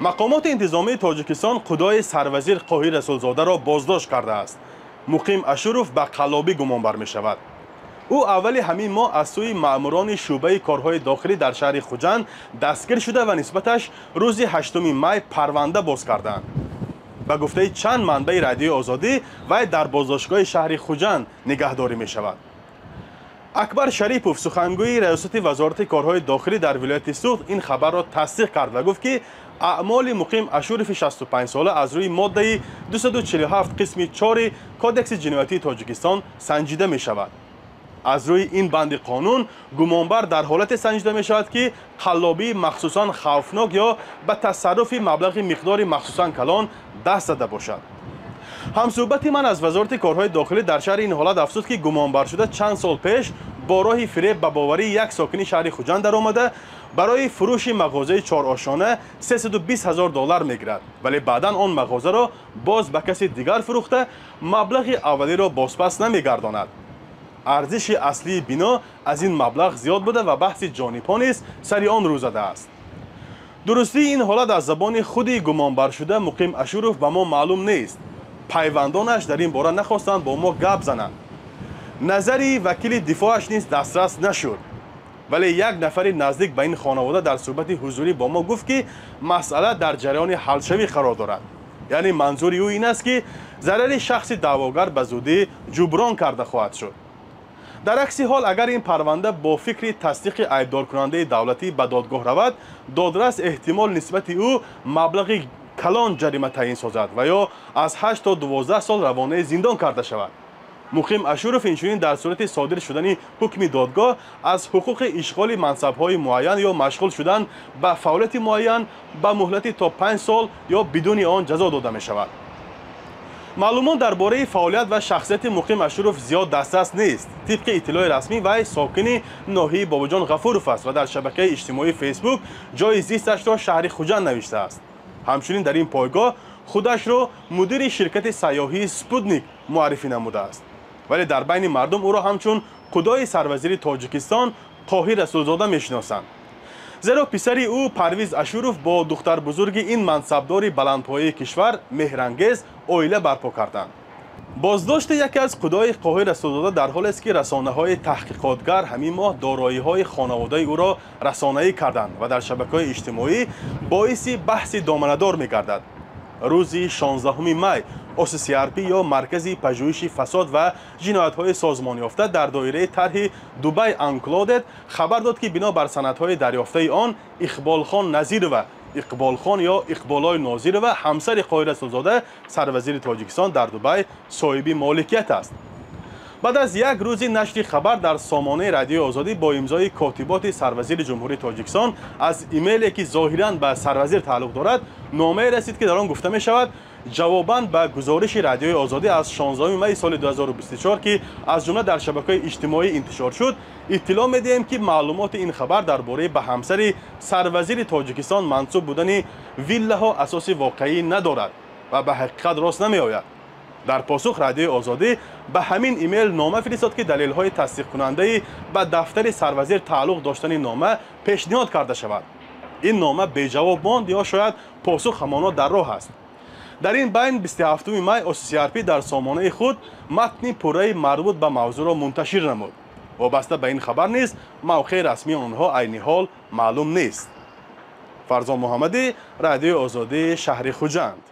Мақомоти интизомии Тоҷикистон қудои сарвазир Қоҳир Расулзодаро боздошт кардааст. Муқим Ашуров ба қаллобӣ гумонбар мешавад. Ӯ аввали ҳамин моҳ аз сӯи маъмурони шӯъбаи корҳои дохилӣ дар шаҳри Хуҷанд дастгир шуда ва нисбаташ рӯзи 8 май парванда боз карданд. Ба гуфтаи чанд манбаи Радиои Озодӣ, вай дар боздоштгоҳи шаҳри Хуҷанд нигаҳдорӣ мешавад. Акбар Шарипов, сухангӯи раёсати вазорати корҳои дохилӣ дар вилояти Суғд, ин хабарро тасдиқ кард ва гуфт, ки аъмоли Муқим Ашурови 65сола аз рӯи моддаи 247 қисми 4 Кодекси ҷиноятии Тоҷикистон санҷида мешавад. Аз рӯи ин банди қонун гумонбар дар ҳолате санҷида мешавад, ки қаллобии махсусан хавфнок ё ба тасарруфи маблағи миқдори махсусан калон даст зада бошад. Ҳамсӯҳбати ман аз вазорати корҳои дохилӣ дар шаҳри ин ҳолат афзуд, ки гумонбаршуда чанд сол пеш бо роҳи фиреб ба боварии як сокини шаҳри Хуҷанд даромада, барои фурӯши мағозаи чорошона 320 ҳазор доллар мегирад, вале баъдан он мағозаро боз ба каси дигар фурӯхта, маблағи аввалиро бозпас намегардонад. Арзиши аслии бино аз ин маблағ зиёд буда ва баҳси ҷонибҳо низ сари он рӯ задааст. Дурустии ин ҳолат аз забони худи гумонбаршуда Муқим Ашуров ба мо маълум нест. Пайвандонаш дар ин бора нахостанд бо мо гап зананд. Назари вакили дифоаш низ дастрас нашуд. Вале як нафари наздик ба ин хонавода дар суҳбати ҳузурӣ бо мо гуфт, ки масъала дар ҷараёни ҳалшавӣ қарор дорад. Яъне манзури ӯ ин аст, ки зарари шахси даъвогар ба зудӣ ҷуброн карда хоҳад шуд. Дар акси ҳол, агар ин парванда бо фикри тасдиқи айбдоркунандаи давлатӣ ба додгоҳ равад, додрас эҳтимол нисбати ӯ маблағи калон ҷарима таъин созад ва ё аз 8 то 12 сол равонаи зиндон карда шавад. Муқим Ашуров инчунин дар сурати содир шудани ҳукми додгоҳ аз ҳуқуқи ишғоли мансабҳои муайян ё машғул шудан ба фаъолияти муайян ба муҳлати то 5 сол ё бидуни он ҷазо дода мешавад. Маълумот дар бораи фаъолият ва шахсияти Муқим Ашуров зиёд дастрас нест. Тибқи иттилои расмӣ, вай сокини ноҳияи Бобоҷон Ғафуров аст ва дар шабакаи иҷтимоии Фейсбук ҷои зисташро шаҳри Хуҷанд навиштааст. Ҳамчунин дар ин пойгоҳ худашро мудири ширкати сайёҳии Спутник муаррифӣ намудааст. Вале дар байни мардум ӯро ҳамчун қудои сарвазири Тоҷикистон Қоҳир Расулзода мешиносанд. Зеро писари ӯ Парвиз Ашуров бо духтарбузурги ин мансабдори баландпояи кишвар Меҳрангез оила барпо карданд. Боздошти яке аз қудои Қоҳир Расулзода дар ҳолест, ки расонаҳои таҳқиқотгар ҳамин моҳ дороиҳои хонаводаи ӯро расонаӣ карданд ва дар шабакаҳои иҷтимоӣ боиси баҳси доманадор мегардад. Рӯзи 16 май ОССРП ё Маркази пажӯҳиши фасод ва ҷиноятҳои созмонёфта дар доираи тарҳи Дубай Анклодед хабар дод, ки бино бар санадҳои дарёфтаи он Иқболхон Назирова, Иқболхон ё Иқболой Нозирова, ҳамсари Қоҳир Расулзода, сарвазири Тоҷикистон, дар Дубай соҳиби моликият аст. Баъд аз як рӯзи нашри хабар дар сомонаи Радиои Озодӣ бо имзои котиботи сарвазири Ҷумҳурии Тоҷикистон аз имейле, ки зоҳиран ба сарвазир тааллуқ дорад, номае расид, ки дар он гуфта мешавад: ҷавобан ба гузориши Радиои Озодӣ аз 16 майи соли 2024, ки аз ҷумла дар шабакаҳои иҷтимоӣ интишор шуд, иттилоъ медиҳем, ки маълумоти ин хабар дар бораи ба ҳамсари сарвазири Тоҷикистон мансуб будани виллаҳо асоси воқеӣ надорад ва ба ҳақиқат рост намеояд. Дар посух Радиои Озодӣ ба ҳамин имейл нома фиристод, ки далелҳои тасдиқкунандаи ба дафтари сарвазир тааллуқ доштани нома пешниҳод карда шавад. Ин нома беҷавоб монд ё шояд посух ҳамоно дар роҳ аст. Дар ин байн 27 май ОССРП дар сомонаи худ матни пурраи марбут ба мавзӯъро мунташир намуд. Вобаста ба ин хабар низ мавқеи расмии онҳо айни ҳол маълум нест. Фарзон Муҳаммадӣ, Радиои Озодӣ, шаҳри Хуҷанд.